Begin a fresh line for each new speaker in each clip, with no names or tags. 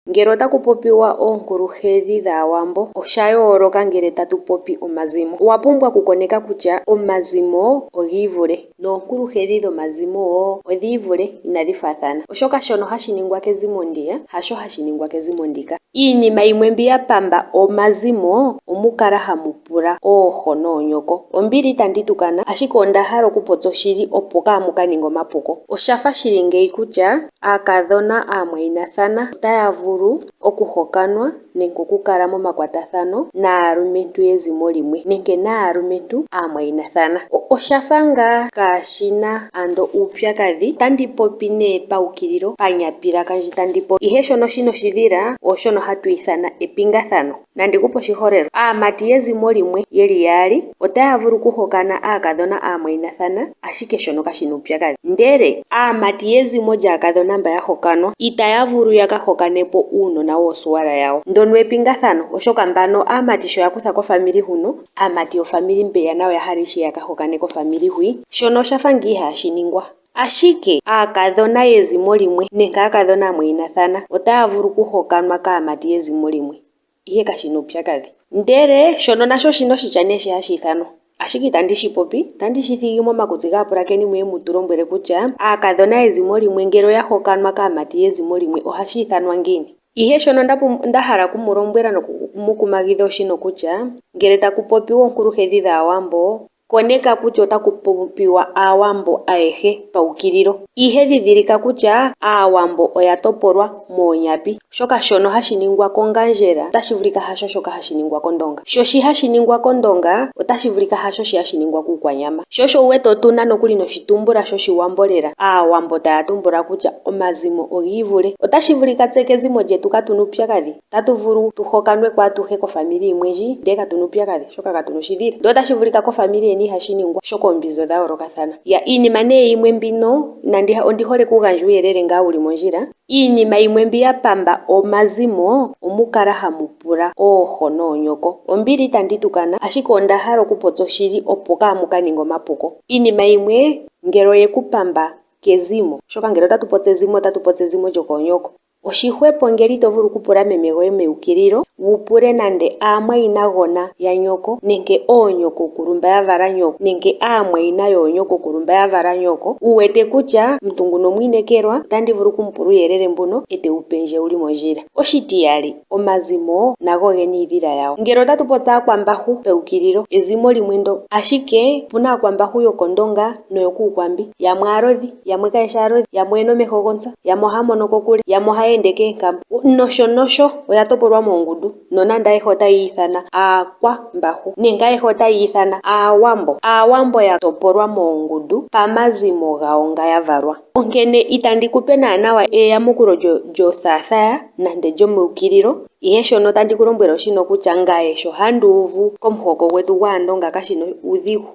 Ngele otaku popiwa oonkuluhedhi dhAawambo osha yooloka ngele tatu popi omazimo. Owa pumbwa okukoneka kutya omazimo ogi ivule noonkuluhedhi dhomazimo wo odhi ivule inadhi faathana, oshoka shono hashi ningwa kezimo ndiya hasho hashi ningwa kezimo ndika. Iinima yimwe mbi ya pamba omazimo omukala hamu pula ooho noonyoko. Ombili itandi tukana ashike onda hala okupopya oshili opo kaamu ka ninge omapuko. Oshafa shili ngeyi kutya aakadhona aamwayinathana otaya vulu okuhokanwa nenge okukala momakwatathano naalumentu yezimo limwe nenge naalumentu aamwayinathana. Oshafa ngaa kaashina ando uupyakadhi, otandi popi nee paukililo panyapilaka ndji tandi popi, ihe shono shina oshidhila ooshono hatu ithana epingathano. Nandi kupe oshiholelwa, aamati yezimo limwe yeli yaali otaya vulu okuhokana aakadhona aamwayinathana ashike shono kashina uupyakadhi, ndele aamati yezimo lyaakadhona mba ya hokanwa itaya vulu ya ka hokane po uunona woosuwala yawo. Ndono epingathano oshoka mbano aamati sho ya kutha kofamili huno, aamati yofamili mbeya nayo oya hala ishewe ya ka hokane kofamili hwi, shono oshafa ngaa ihaashi ningwa. Ashike aakadhona yezimo limwe nenge aakadhona aamwayinathana otaya vulu okuhokanwa kaamati yezimo limwe ihe kashina uupyakadhi. Ndele shono nasho oshina oshitya nee shi hashi ithanwa ashike itandi shi popi, otandi shi thigi momakutsi gaapulakeni muye mu tu lombwele kutya aakadhona yezimo limwe ngele oya hokanwa kaamati yezimo limwe ohashi ithanwa ngiini. Ihe shono nda hala oku mu lombwela noku mu kumagidha oshino kutya ngele taku popiwa oonkuluhedhi dhAawambo, koneka kutya otaku popiwa Aawambo ayehe paukililo. Ihe dhidhilika kutya Aawambo oya topolwa moonyapi, oshoka shono hashi ningwa kOngandjera otashi vulika hasho shoka hashi ningwa kOndonga. Sho shi hashi ningwa kOndonga otashi vulika hasho shi hashi ningwa kUukwanyama. Sho osho wu wete otu na nokuli noshitumbula shOshiwambo lela, Aawambo taya tumbula kutya omazimo ogi ivule. Otashi vulika tse kezimo lyetu katu na uupyakadhi, otatu vulu tu hokanwe ko atuhe kofamili yimwe ndji, ndele katu na uupyakadhi oshoka katu na oshidhila. Ndele otashi vulika kofamili yeni ihashi ningwa oshoka oombinzi odha yoolokathana. Ya iinima nee yimwe mbino inandi ondi hole okugandja uuyelele ngaa wuli mondjila. Iinima yimwe mbi ya pamba omazimo omukala hamu pula ooho noonyoko. Ombili itandi tukana ashike onda hala okupopya oshili opo kaamu ka ninge omapuko. Iinima yimwe ngele oye ku pamba kezimo oshoka ngele otatu popi ezimo otatu popi ezimo lyokoonyoko. Oshihwepo ngele ito vulu okupula meme goye meukililo, wu pule nande aamwayinagona yanyoko nenge oonyokokulu mba ya vala nyoko nenge aamwayina yoonyokokulu mba ya vala nyoko, wu wete kutya omuntu nguno omwiinekelwa, otandi vulu oku mu pula uuyelele mbuno e te wu pe ndje wu li mondjila. Oshitiyali, omazimo nago oge na iidhila yawo. Ngele otatu popi Aakwambahu peukililo, ezimo limwe ndo, ashike opu na Aakwambahu yokOndonga noyokUukwambi, yamwe aalodhi, yamwe kaye shi aalodhi, yamwe oye na omeho gontsa, yamwe ohaya mono kokule, yamwe ohaya ende koonkambo, nosho nosho. Oya topolwa moongundu, nonando ayehe otayi iyithana Aakwambahu nenge ayehe otayi iyithana Aawambo. Aawambo ya topolwa moongundu pamazimo gawo nga ya valwa. Onkene itandi ku pe naanawa eyamukulo lyothaathaa nande lyomeukililo, ihe shono tandi ku lombwele oshino kutya ngaye sho handi uvu komuhoko gwetu gwAandonga kashi na uudhigu.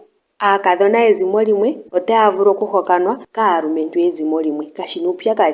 Aakadhona yezimo limwe otaya vulu okuhokanwa kaalumentu yezimo limwe, kashi na uupyakadhi.